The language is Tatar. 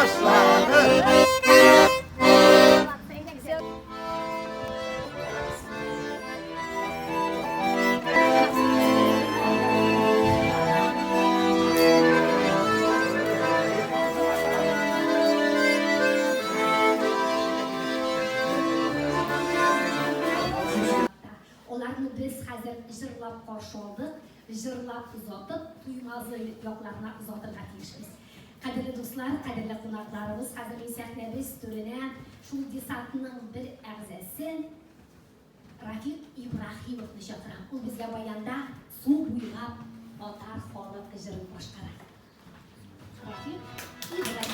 башлады. Аларны без хәзер җырлап каршы алдык, җырлап озатып, Туймазы якларына озатырга тиешбез. Кадерле дуслар, кадерле кунакларыбыз, хәзер мин сәхнәбез түренә шул десантның бер әгъзасе Рафик Ибраһимовны чакырам. Ул безгә баянда Су буйлап татар халык җырын башкара. Рафик Ибраһимов.